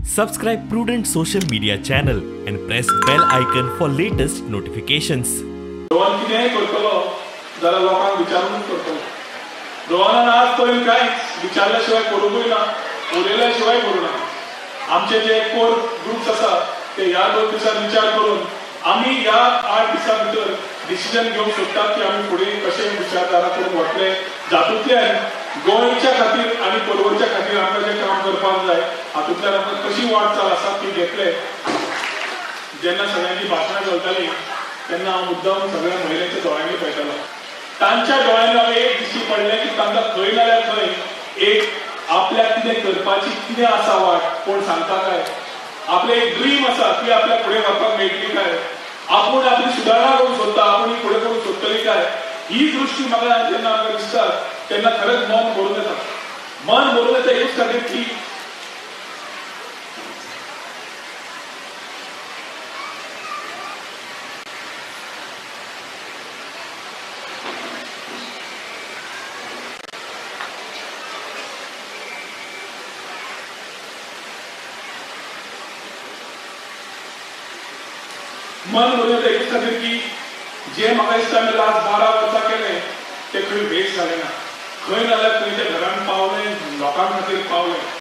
Subscribe Prudent social media channel and press bell icon for latest notifications. Rohan कितेंय करतलो जाल्यार लोकांक विचारूनच करतलो. रोहनान आज पर्यंत कांयच विचारल्या शिवाय करूंकूय ना, उलयल्या शिवाय करूं ना. आमचे जे कोर ग्रुप्स आसा ते ह्या 2 दिसांत विचार करून आमी ह्या 8 दिसां भितर डिसिजन घेवंक सोदतात की आमी फुडें कशें विचारधारा करून वतले, जातूंतल्यान गोंयच्या खातीर आनी पर्वरच्या खातीर आमकां जें काम करपाक जाय हातूंतल्यान आमकां कशी वाटचाल आसा ती घेतले. जेन्ना सगळ्यांची भाशणां चलतालीं तेन्ना हांव मुद्दाम सगळ्या महिलांच्या दोळ्यांनी पळयतालो. तांच्या दोळ्यांनी हांवें एक दिश्टी पडलें की तांकां खंय नाल्यार खंय एक आपल्याक कितें करपाची कितें आसा वाट, कोण सांगता काय, आपलें एक ड्रीम आसा ती आपल्याक फुडें व्हरपाक मेळटली काय, आपूण आपली सुदारणा करूंक सोदता, आपूण ही फुडें करूंक सोदतली काय, ही दृश्टी म्हाका जेन्ना आमकां दिसता तेन्ना खरेंच मन भरून येता. मन भरून येता एकूच खातीर की मन भरून येता एकूच खातीर की जे म्हाका दिसता आमी लास्ट 12 वर्सां केलें तें खंय वेस्ट जालें ना, खंय नाल्यार खंय ते घरान पावलें, लोकां खातीर पावलें.